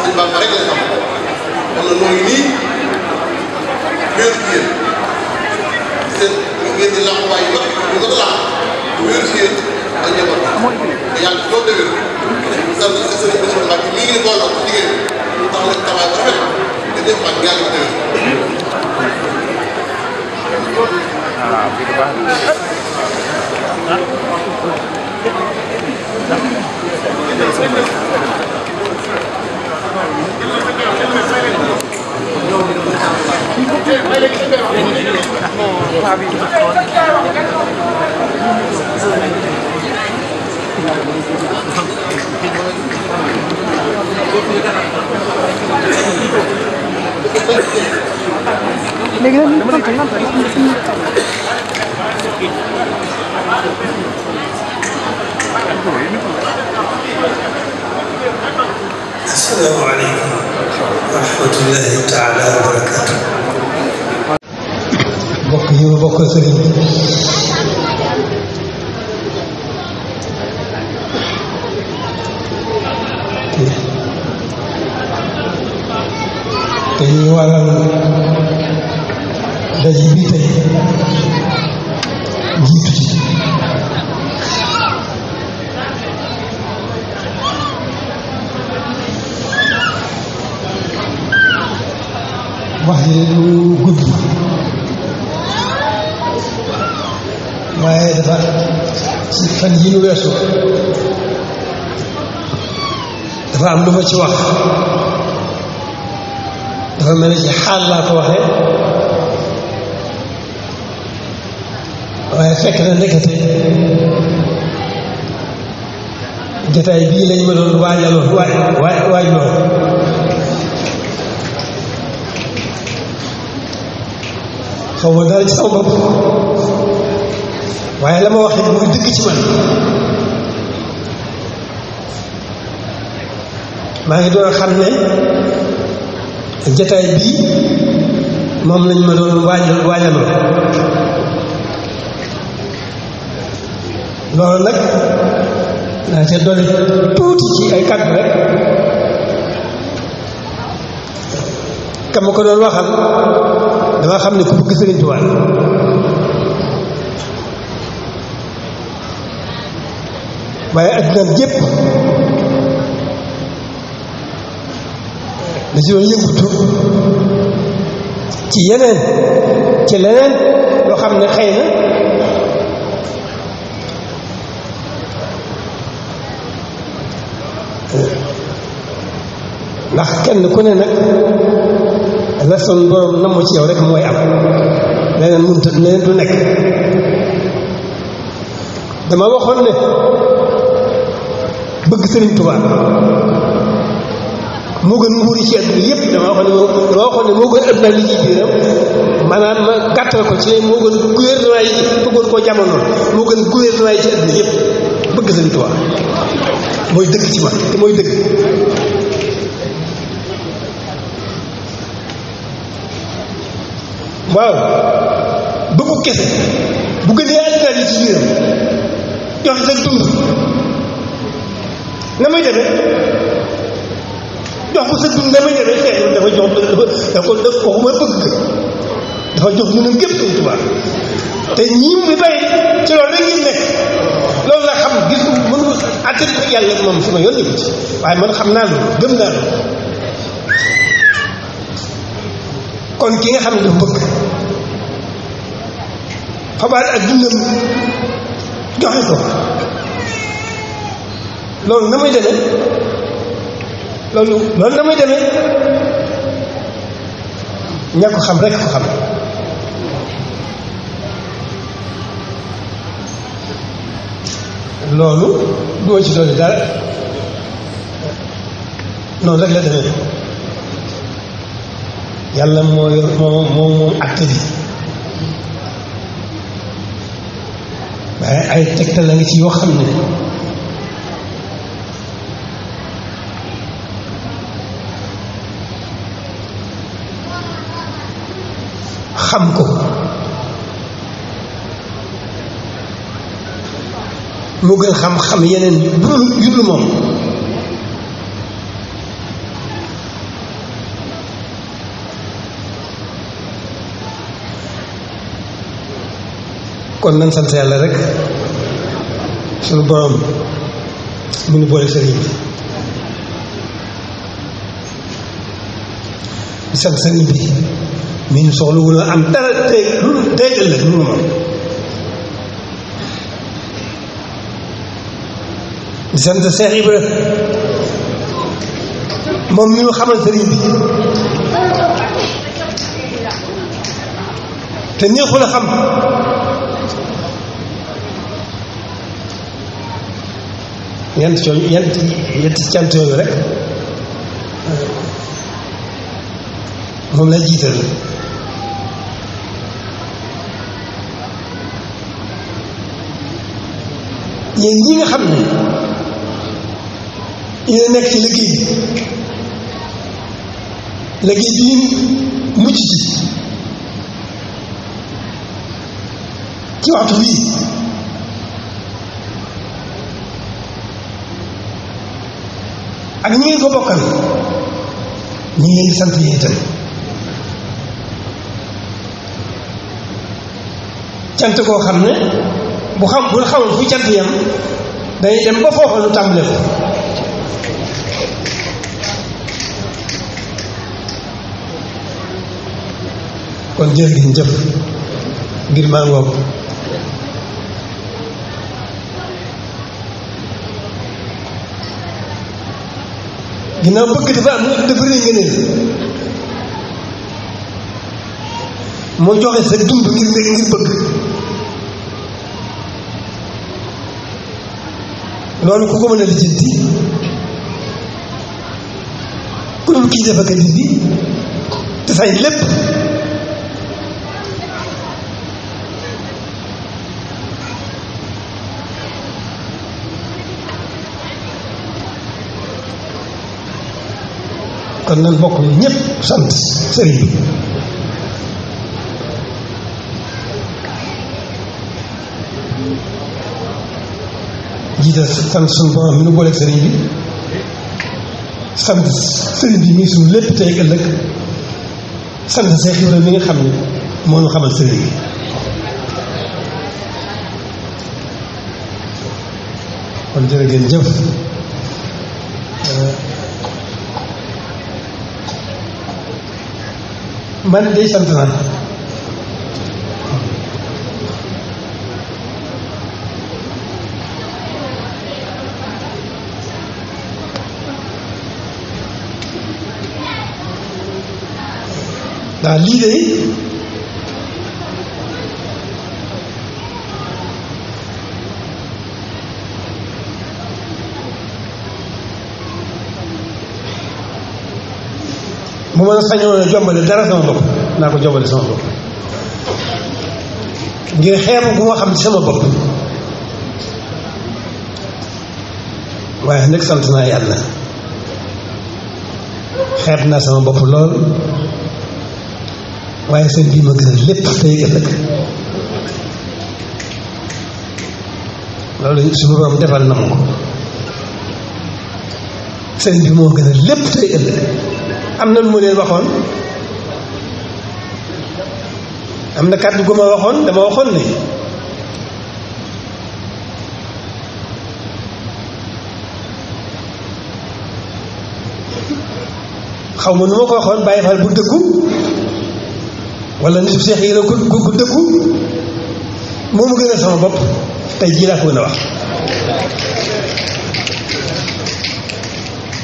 sëñ Bamba rek lañ xam kon nag noo ngi nii wéeru ci yéen seen ngeen di làmp waay yu mag ñu ko làmp wéeru ci yéen ak njaboot te yàlla loolu de wér sant si sëriñ Bassirou Mbacke mii ngi booloo ci jigéen ñi tax na taxawaay bu rafet te def ak yàlla ko déwén. waaw fii du baax léegi nag ñu kontaan naa Assalaamu aleykum wa rahmatullahi taala wa barakaatu. mbokk yi ma bokk sëriñ bi te ñu waral daje bi tey jiitu ci wax ji lu gudd waaye dafa ci fan yi nu weesu dafa am lu ma ci wax dafa mel ni ci xaal laa ko waxee waaye fekk na nekkate jataay bii lañ ma doon waajaloon waaj lool xaw ma dara ci sama bopp waaye la ma wax it muy dëgg ci man maa ngi doon xam ne jataay bii moom lañ ma doon waajaloo loolu nag naa ca dolli tuuti ci ay kàddu rek ka ma ko doon waxal dama xam ne ku bëgg Sëriñ Tuubaa waaye adduna jépp da ci doon yëngutu ci yeneen ci leneen loo xam ne xëy na ndax kenn ku ne nag la son borom namm ci yow rek mooy am leneen mënut leneen du nekk dama waxoon ne bëgg Sëriñ Tuubaa moo gën nguur yi ci àdduna yëpp dama waxoon ne moo gën àdduna li ci biiram maanaam ma gàttal ko ci ne moo gën gouvernement yi bëggoon koo jamono moo gën gouvernement yi ci àdduna yëpp bëgg Sëriñ Tuubaa mooy dëgg ci man te mooy dëgg waaw bëggu kese bu gënee àdduna li ci biiram joxe sa dund na may demee jox ko sa dund na may demee xeex dafa jox dafa waxuma bëgg dafa jox ñu ne gépp Sëriñ Tuubaa te ñii mu fi bàyyi ci loolu rek ngeen nekk loolu la xam gis mënu àtte yàlla moom su ma yoon nekku ci waaye man xam naa loolu gëm naa loolu kon ki nga xam ne dafa bëgg xabaar ak dundam joxe ko loolu na muy demee loolu na muy demee ña ko xam rek ko xam loolu doo ci dolli dara noonu rek la demee yàlla moo yor moom acte bi waaye ay tegtal la nga ci yoo xam ne xam ko moo gën xam-xam yeneen yu dul moom kon nan sant yàlla rek suñu borom mu nu boole sëriñ bi di sant sëriñ bi mi nu soxla wul a am dara tey ëllëg lu moom di sant Seex Ibra moom mi nu xamal sëriñ bi te neexul a xam ñeenti cant yooyu rek moom lay jiital yéen ñi nga xam ne yéen nekk ci liggéey bi mucc ci waxtu bii ak ñi ngeen ko bokkal ñi ngi leen di sant yéen itam cant koo xam ne bu xamul fu cant yam dañuy dem ba foofa nu tàmbale ko kon jërë ngeen jëf ngir maa ngoog ginnaaw bëgg dafa rëy nga ne moo joxe sa dund ngir bëgg loolu ku ko mën a lijjanti ku dul kii dafa ka bi te say lépp kon nan bokk ñëpp sant sëriñ bi jiital sant suñu borom mi nu booleeg sëriñ bi sant sëriñ bi mi suñu lépp tey ëllëg sant Seex Ibra mi nga xam ne moo ñu xamal sëriñ bi kon jërë ngeen jëf man de sant naa ndax lii de bu ma sañoon a jombale dara sama bopp naa ko jombale sama bopp ngir xeebu bu ma xam ci sama bopp waaye nag sant naa yàlla xeeb naa sama bopp lool waaye seen bii ma gën a lépp tey ëllëg loolu suñu borom defal na ma ko seen bi moo gën a lépp tey ëllëg am na lu ma leen waxoon am na kàddu gu ma waxoon dama waxoon ne xaw ma nu ma ko waxoon bàyyi fal bu dëggu wala nitu Seex yi la ku dëggu moo ma gën a sama bopp tey jii laa ko gën a wax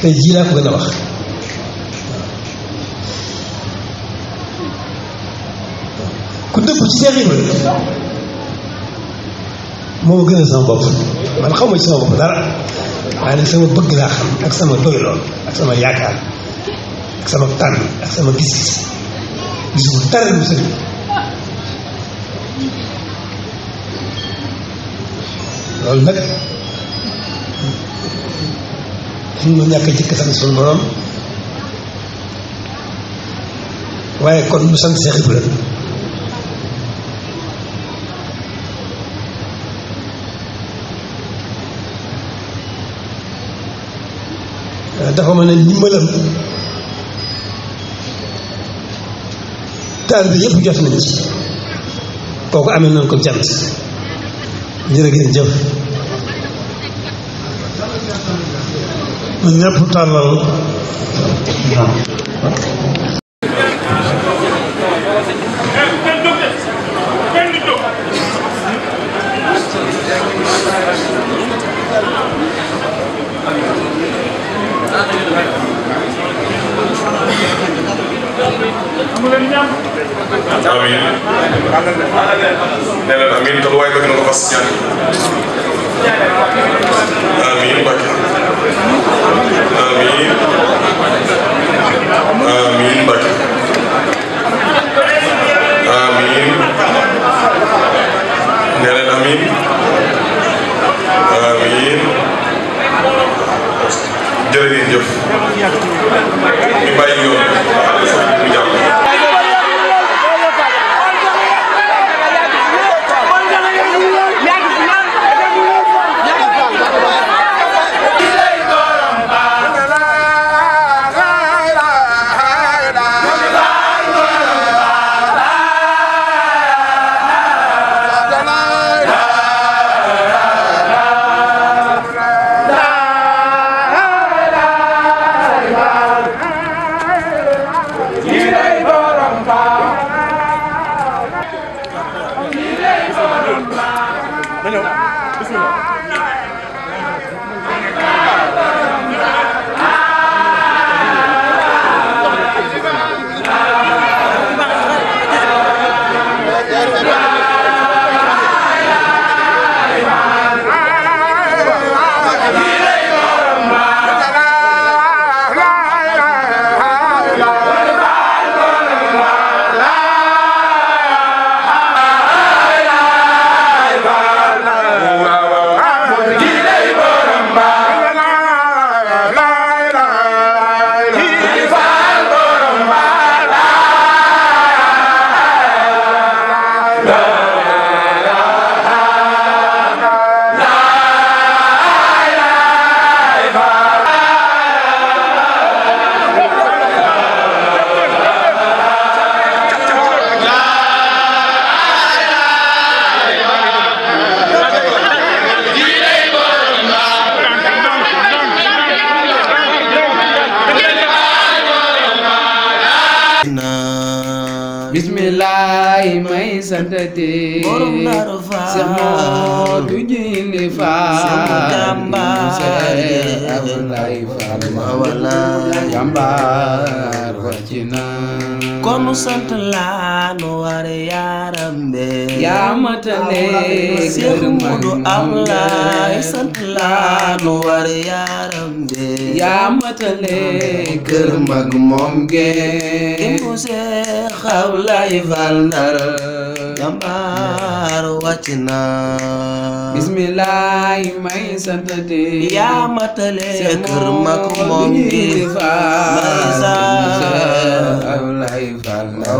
tey jii laa ko gën a wax ku dëggu ci Seex yi moo ma gën a sama bopp man xaw ma ci sama bopp dara waaye nag sama bëgg laa xam ak sama doyloon ak sama yaakaar ak sama tànn ak sama gis-gis gisu dara lu sëriñ loolu nag ñu ma ñàkk jëkk sant suñu borom waaye kon lu sant Seex Ibra dafa mën a ndimbalam taalibe yëpp jot nañ ci kooku amee nañ ko jant jërë ngeen jëf na ñëpp tàllal amiin nee leen amiin kon waaye bëgg na ko fas ñaan amiin Mbacke amiin amiin Mbacke amiin nee leen amiin amiin jërë ngeen jëf ñu bàyyi yoon ñu jàll bismillah may santati borom Daaru Faal Seex Moodu Jili Faal Abdoulaye Faal wala jàmbaar wàccina kon sant la nu war yaram be yaa matale Seex Moodu Abdoulaye sant la nu war yaram be yaa matale kër mag moom ge Abdoulaye Faal Ndar jàmbaar wàcc na bismillah may santati yaa matale kër mag moom gi Abdoulaye Faal Ndar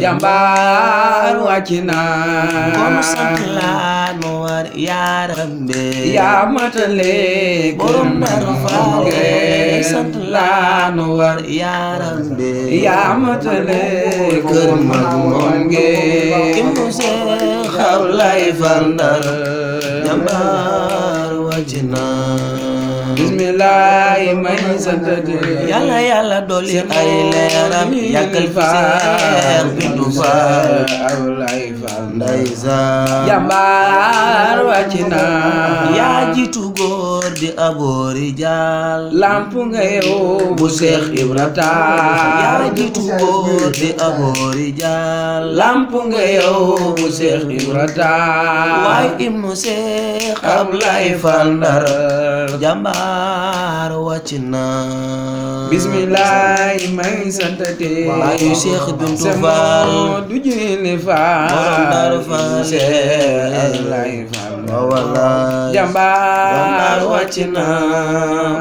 jàmbaar wàcc na kon sant la nu war yaram be yaa matale borom Daaru Faal sant la nu war yaram be yaa matale kër mag moom ge imbu Seex Abdoulaye Faal Ndar jàmbaar wàcc na bismillah may santati yàlla yàlla dolli ay leeram yàggal fi Seex Bintu Faal Abdoulaye Faal ndeysaan jàmbaar wàcc na yaa jiitu góor di aboori jaal lamp nga yow bu Seex Ibra Taal yaa jiitu góor di aboori jaal lamp nga yow bu Seex Ibra Taal waay ibnu Seex Abdoulaye Faal Ndar jàmbaar wàcc na bismillah may santati waayu Seex Bintu Faal du Jili Faal borom Daaru Faal Seex Abdoulaye Faal wala jàmbaar wàcc na